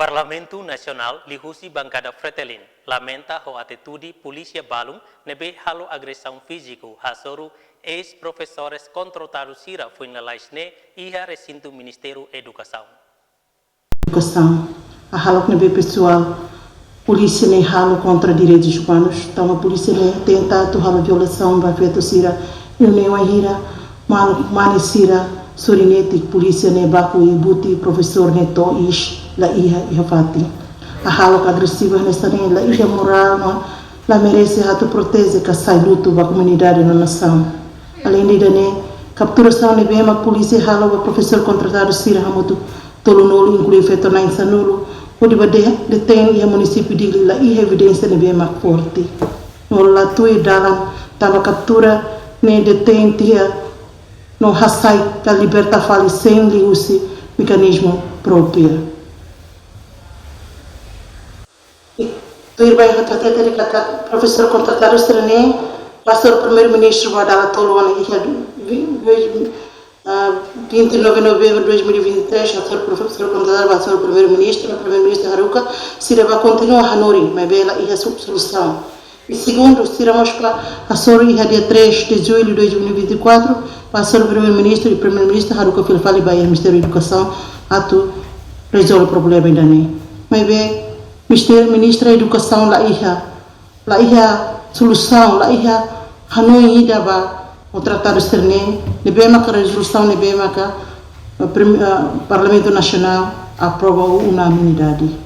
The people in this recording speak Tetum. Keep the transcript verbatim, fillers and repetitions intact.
Parlamentu Nasionál liuhusi bankada Fretilin lamenta ho atitude polísia balun ne'ebé halo agresaun fíziku hasoru eis-profesores kontratadu sira foin lalais ne'e iha resintu Ministériu Edukasaun. Edukasaun. Hahalok ne'ebé pesoál polísia ne'e halo kontra direitus umanus, tanba polísia ne'e tenta atu halo violasaun ba feto sira, i nune'e wainhira manu mane sira sorin netik, polísia ne'e baku i buti profesór ne'e to'o iis la iha iha fatin. Hahalok agresivu hanesan ne'e la iha morál no la merese atu proteje ka sai lutu ba komunidade no nasaun. Aleinde ida-ne'e, kapturasaun ne'ebé mak polísia halo ba profesór kontratadu sira hamutuk tolunulu, inklui feto na'in-sanulu, hodi ba de-, detein iha munisípiu Dili, la iha evidénsia ne'ebé mak forte. No la tuir dalan, tanba kaptura ne'e detein tiha no hasai ka liberta fali sein liuhusi mekanizmu própriu. Tuir ba iha hatete katak profesór kontratadu sira-ne'e, hasoru Primeiru-Ministru ba dala tolu ona iha vi-, vi-, ah, vinte e nove de novembro de dois mil e vinte e três, hasoru profesór kontratadu ba hasoru Primeiru-Ministru, Primeiru-Ministru haruka, sira ba kontinua hanorin, maibé la iha su-, solusaun. I segundu, sira mós ba hasoru iha dia três de julho de dois mil e vinte e quatro, ba hasoru Primeiru-Ministru i Primeiru-Ministru haruka fila fali ba iha Ministériu Edukasaun atu rezolve problema ida-ne'e. Maibé, Ministériu, Ministra Edukasaun la iha, la iha solusaun, la iha hanoin ida ba kontratadu sira-ne'e, ne'ebé maka rezolusaun ne'ebé maka, eh, prim-, eh, Parlamentu Nasionál aprova unanimidade.